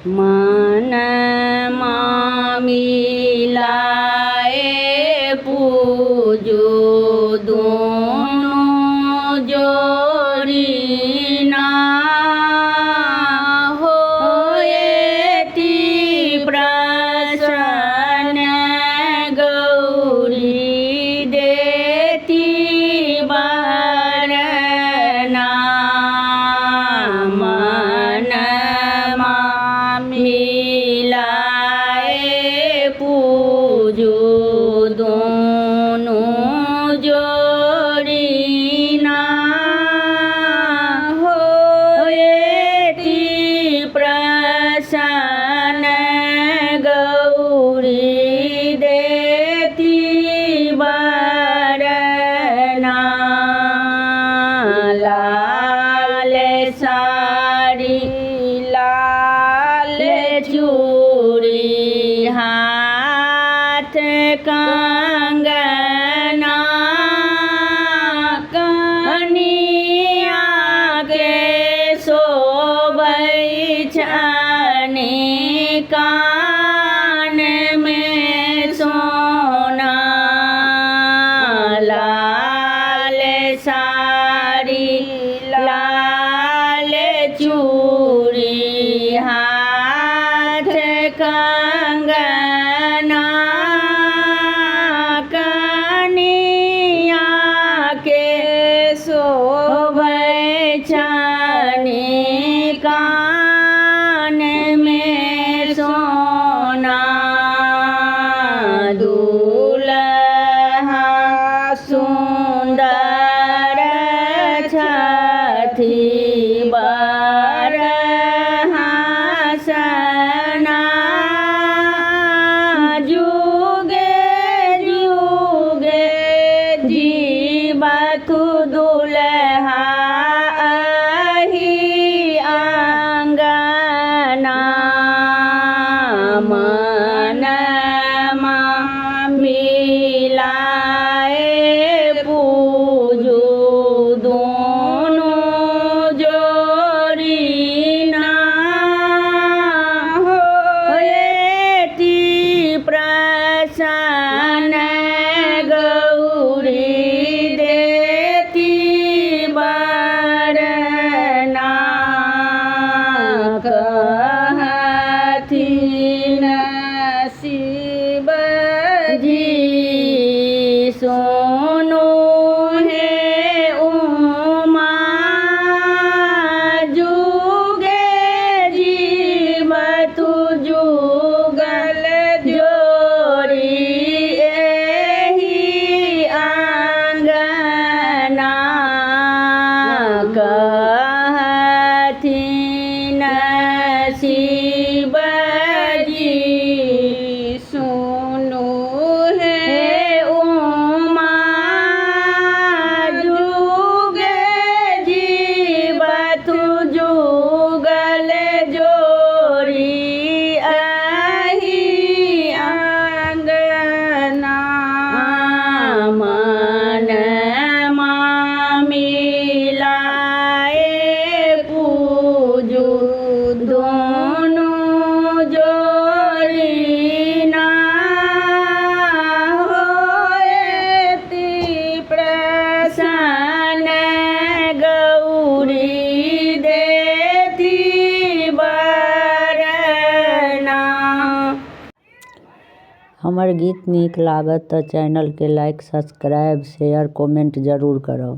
मन मिलाए पूजू दुनू जोड़िना होएती प्रसन्न गौरी देती बरना। मनमा मिलाए पूजू दुनू जोड़िना होएती प्रसन्न गौरी देती बरना। लाल साड़ी लाल चूड़ी हाथ कंगना, कनिया के शोभै छनि कान मे सोना। लाल साड़ी लाल चूड़ी हाथ कंगना, कनिया के शोभै छनि कान मे सोना। दुलहा सुन्दर छथि बर हसना, जुगे जुगे जीवथु दुलहा अहि अङ्गना। मनमा मिलाए पूजू दुनू जोड़िना होएती प्रसन्न गौरी देती बरना। कहथिन शिव जी सुनू हे उमा, जुगे जीवतु जुगल जोड़ी एहि अङ्गना। कहथिन शिव जी सुनू हे हे उमा, जुगे जीवतु जुगल जोड़ी अहि अङ्गना। मनमा मिलाए पूजू दुनू जोड़िना होएती प्रसन्न गौरी देती बरना। हमर गीत नीक लागत तऽ चैनलके लाइक, सब्सक्राइब, शेयर, कमेंट जरूर करब।